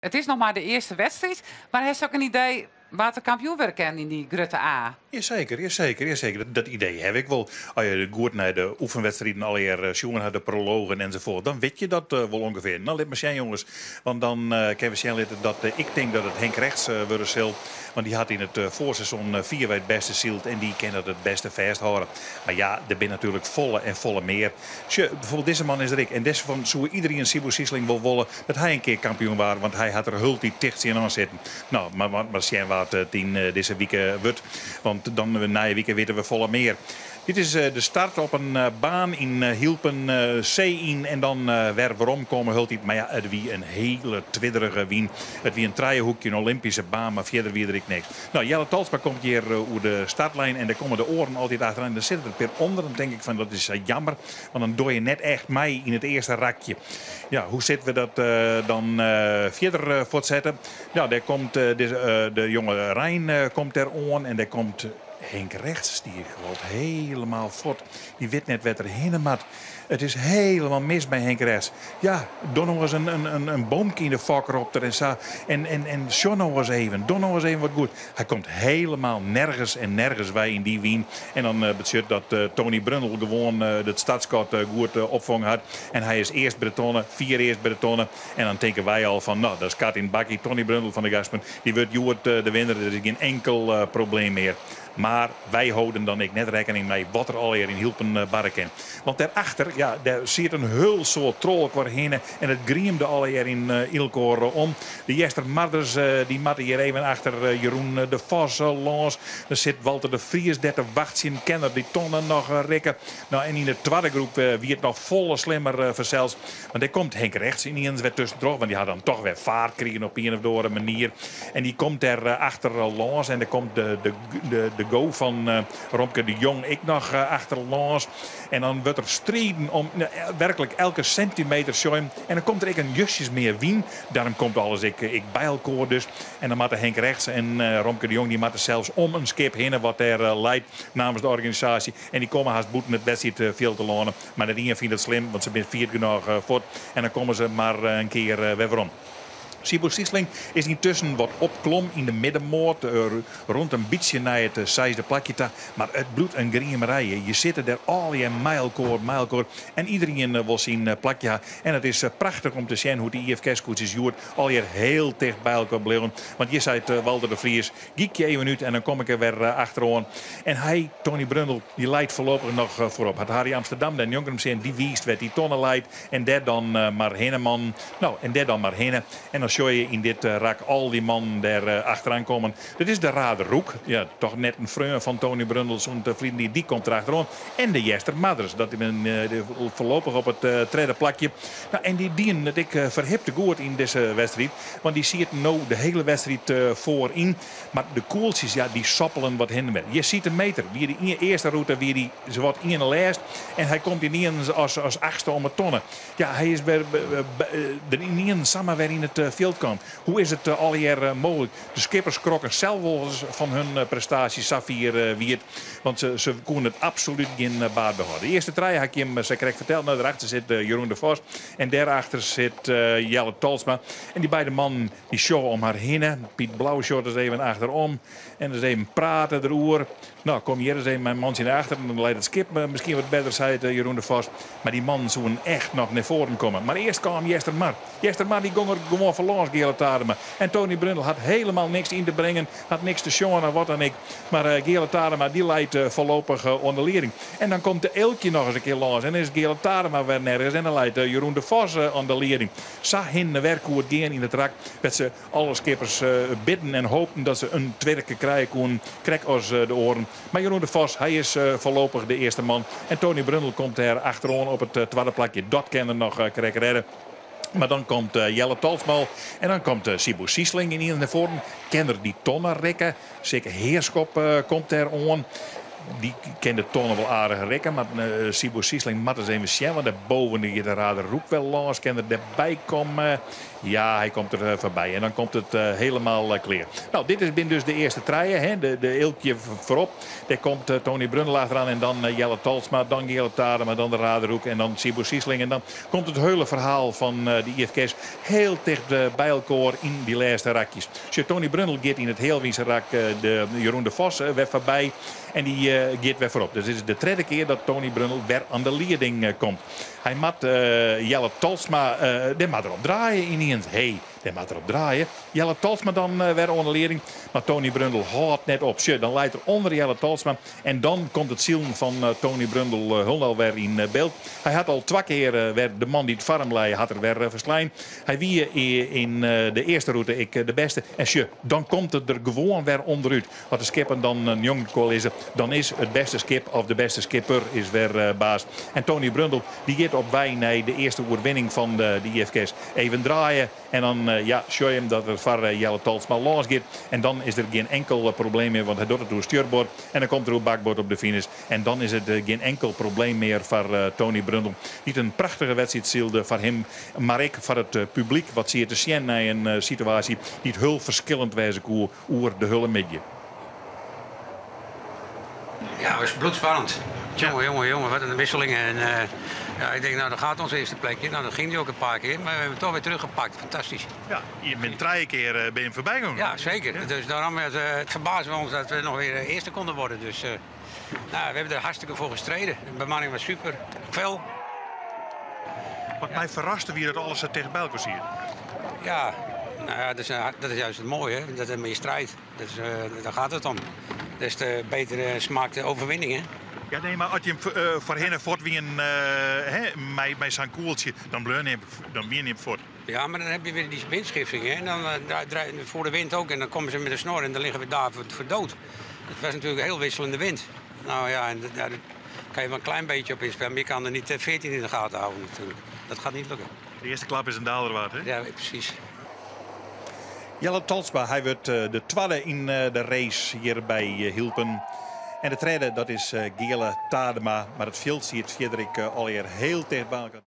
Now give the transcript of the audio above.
It is noch mar de earste wedstriid, mar hast ek in idee wa't de kampioen wurde kin yn dy grutte A? Jaseker, jaseker, jaseker. Dat idee haw ik wol. As je goed nei de oefenwedstriden allegear sjoen ha, de prologen enzovoort, dan wit je dat wol ûngefear. No, lit mar sjen, jonges. Want dan kinne we sjen litte dat ik tink dat it Henk Regts wurde sil. Want dy hat yn it foarseizoen fierwei it bêste syld en dy kin dat it bêste fêsthâlde. Mar ja, der binne natuerlik folle en folle mear. Sjoch, byfoarbyld dizze man is der ek. En dêrfan soe iderien Siebo Siesling wol wolle dat hy in kear kampioen waard, want hy hat der hieltyd ticht tsjinoan sitten. No, mar mar sjen wa't it yn dizze wike wurdt. Want dan nije wike witte we folle mear. Dit is de start op in baan yn Hylpen, see yn en dan wer weromkomme hieltyd. Mar ja, it wie in hiele twidderige wyn. It wie in trijehoekje, in Olympyske baan, mar fierder wie der ek niks. No, Jelle Tolsma komt hjir oer de startlijn en dêr komme de oaren altyd achteroan. Der sitte der in pear ûnder, dan tink ik fan dat is jammer, want dan doch je net echt mei yn it earste rakje. Ja, hoe sitte we dat dan fierder fuortsetten? Ja, dêr komt de jonge Rein komt dêr oan en dêr komt Henk Regts, dy loopt hielendal fuort. Dy wit net wêr't er hinne moat. It is hielendal mis by Henk Regts. Ja, doch no ris in boomke yn de fok, ropt er en sa. En sjoch no ris even, doch no ris even wat goed. Hy komt hielendal nergens en nergens wei yn dy wyn. En dan betsjut dat Tony Brundel gewoan it startskot goed opfongen hat. En hy is earst by de tonne, fier earst by de tonne. En dan tinke wy al fan, no, dat is kat yn it bakkie. Tony Brundel fan de Garspen, dy wurdt hjoed de winner. Der is gjin inkel probleem mear. Mar wy holden dan ek net rekkening mei wat der allegear yn Hylpen barre kin. Want dêrachter, ja, dêr siet in hiel soad troch hinne en it griemde allegear yn elkoar om. De Eastermarders dy moatte hjir even achter Jeroen de Vos lâns. Der sit Walter de Vries dêr te wachtsjen, kin er dy tonne noch rikke. No, en yn de twadde groep wie it noch folle slimmer fansels. Want dêr komt Henk Regts yniens wer tuskentroch, want dy hat dan toch wer faart krigen op ien of oare manier. En dy komt dêr achter lâns en der komt de go fan Romke de Jong ek noch achter lâns. En dan wurdt der striden om werklik elke sintimeter sjoen. En dan komt der ek in justjes mear wyn. Dêrom komt alles ek by elkoar dus. En dan moatte Henk Regts en Romke de Jong dy moatte sels om in skip hinne wat dêr leit namens de organisaasje. En dy komme hast bûten it wedstriidfjild telâne. Mar net ien fynt it slim, want se binne fier genôch fuort. En dan komme se mar in kear wer werom. Siebo Siesling is yntusken wat opklommen yn de middenmoat, rûn in bytsje nei it seisde plakje ta. Mar it bliuwt in griemerij. Je sitte dêr allegear mei elkoar, mei elkoar. En iderien wol syn plakje ha. En it is prachtich om te sjen hoe't de IFKS-skûtsjes hjoed allegear hiel ticht by elkoar bliuwe. Want hjir seit Walter de Vries, gyk even út en dan kom ik der wer achteroan. En hy, Tony Brundel, dy leit foarlopich noch foarop. Hat Harry Amsterdam dêr njonken him stean, dy wiist wêr't dy tonne leit. En dêr dan mar hinne, man. No, en dêr dan mar hinne. En dan sjogge je yn dit rak al dy mannen dêr achteroan kommen. Dit is de Rader Roek. Ja, toch net in freon fan Tony Brundel, sûnt de ferline dy komt der achteroan. En de Eastermarders, dat binne foarlopich op it tredde plakje. No, en dy dienen it ek ferhipte goed yn dizze wedstriid. Want dy sieten no de hiele wedstriid foaryn. Mar de koeltsjes, ja, dy soppelen wat hinne wer. Je siet in meter. Wie de earste rûte wie dy sawat ien lêst. En hy komt ynienen as achtste om 'e tonne. Ja, hy is wer der ynienen samar wer yn it fjild kaam. Hoe is it allegear mooglik? De skippers skrokken sels wolris fan hun prestaasje safier wie it. Want se koene it absolút gjin baat behâlde. De earste trije ha ik jim sa krekt ferteld. No, dêrachter sit Jeroen de Vos en dêrachter sit Jelle Tolsma. En dy beide mannen dy sjogge om har hinne. Piet Blauw sjocht ris even achterom en ris even prate deroer. No, kom hjir ris even mei in mantsje nei achteren, dan leit it skip miskien wat better, seit Jeroen de Vos. Mar dy mannen soenen echt noch nei foaren komme. Mar earst kaam Eastermar. Eastermar dy gong der gewoan foar lâns, Geale Tadema. En Tony Brundel hat hielendal niks yn te bringen, hat niks te sjoen of wat dan ek. Mar Geale Tadema dy leit foarlopich oan de lieding. En dan komt de Eelkje noch ris in kear lâns en dan is Geale Tadema wer nergens en dan leit Jeroen de Vos oan de lieding. Sa hinne wer koe it gean yn it rak, wêr't se alle skippers bidden en hopen dat se in twirke krije koenen, krekt as de oaren. Mar Jeroen de Vos, hy is foarlopich de earste man. En Tony Brundel komt dêr achteroan op it twadde plakje. Dat kin er noch krekt rêde. Mar dan komt Jelle Tolsma en dan komt Siebo Siesling ynienen nei foaren. Kin er dy tonne rikke? Sikke Heerschop komt dêr oan. Dy kin de tonne wol aardich rikke, mar Siebo Siesling moat ris even sjen, want dêrboven giet de Raderoek wer lâns. Kin er derby komme? Ja, hy komt der foarby en dan komt it helemaal klear. No, dit is bin dus de earste trije, hè? De Eelkje foarop. Dêr komt Tony Brundel achteroan en dan Jelle Tolsma, dan Geale Tadema, dan de Raderoek en dan Siebo Siesling. En dan komt it hiele ferhaal fan de IFKS hiel ticht by elkoar yn dy lêste rakjes. Sjoch, Tony Brundel giet yn it healwynse rak de Jeroen de Vos wer foarby en dy giet wer foarop. Dus dit is de tredde kear dat Tony Brundel wer oan de lieding komt. Hy moat Jelle Tolsma, dêr moat er op draaie yniens. Hé, dêr moat er op draaie. Jelle Tolsma dan wer oan de lieding. Mar Tony Brundel hâldt net op. Sjoch, dan leit er ûnder Jelle Tolsma. En dan komt it silen fan Tony Brundel hielendal wer yn byld. Hy hat al twa kear wer de man dy't foar him lei, hat er wer ferslein. Hy wie yn de earste rûte ek de bêste. En sjoch, dan komt it der gewoan wer ûnderút. As de skippen dan njonken lizze, dan is it bêste skip of de bêste skipper is wer baas. En Tony Brundel dy giet op wei nei de earste oerwinning fan de IFKS. Even draaie en dan ja, sjoch je him dat er foar Jelle Tolsma lâns giet. En dan is der gjin inkel probleem mear, want hy docht it oer stjurboard. En dan komt er oer bakboard op de finish. En dan is it gjin inkel probleem mear foar Tony Brundel. Dy't in prachtige wedstriid sylde foar him, mar ek foar it publyk. Wat siet te sjen nei in situaasje dy't hiel ferskillend wêze koe oer de hiele middei. Ja, het was bloedspannend. Jongen, jongen, jongen, wat een wisseling. En ja, ik denk, nou, dat gaat ons eerste plekje. Nou, dat ging die ook een paar keer. Maar we hebben het toch weer teruggepakt. Fantastisch. Ja, je bent drie keer ben je voorbij gekomen. Ja, zeker. Ja. Dus daarom, het verbaasde ons dat we nog weer eerste konden worden. Dus nou, we hebben er hartstikke voor gestreden. De bemanning was super. Veel. Wat mij verraste wie dat alles tegen bij elkaar hier. Ja, nou ja, dat is juist het mooie. Hè? Dat is meer strijd. Dat is, daar gaat het om. Des te beter smaakt de overwinning, hè? Ja, nee, maar als je hem voorheen voort wie een, met zo'n koeltje, dan bleun je hem, dan wien je hem voort. Ja, maar dan heb je weer die windschifting, hè? En dan draai voor de wind ook. En dan komen ze met de snor en dan liggen we daar voor dood. Het was natuurlijk een heel wisselende wind. Nou ja, en ja, daar kan je wel een klein beetje op inspelen. Maar je kan er niet 14 in de gaten houden natuurlijk. Dat gaat niet lukken. De eerste klap is een daalder waard, hè? Ja, precies. Jelle Tolsma, hij wordt de tweede in de race hier bij Hylpen. En de tweede, dat is Geale Tadema. Maar het veld ziet Frederik alweer heel dicht bij elkaar.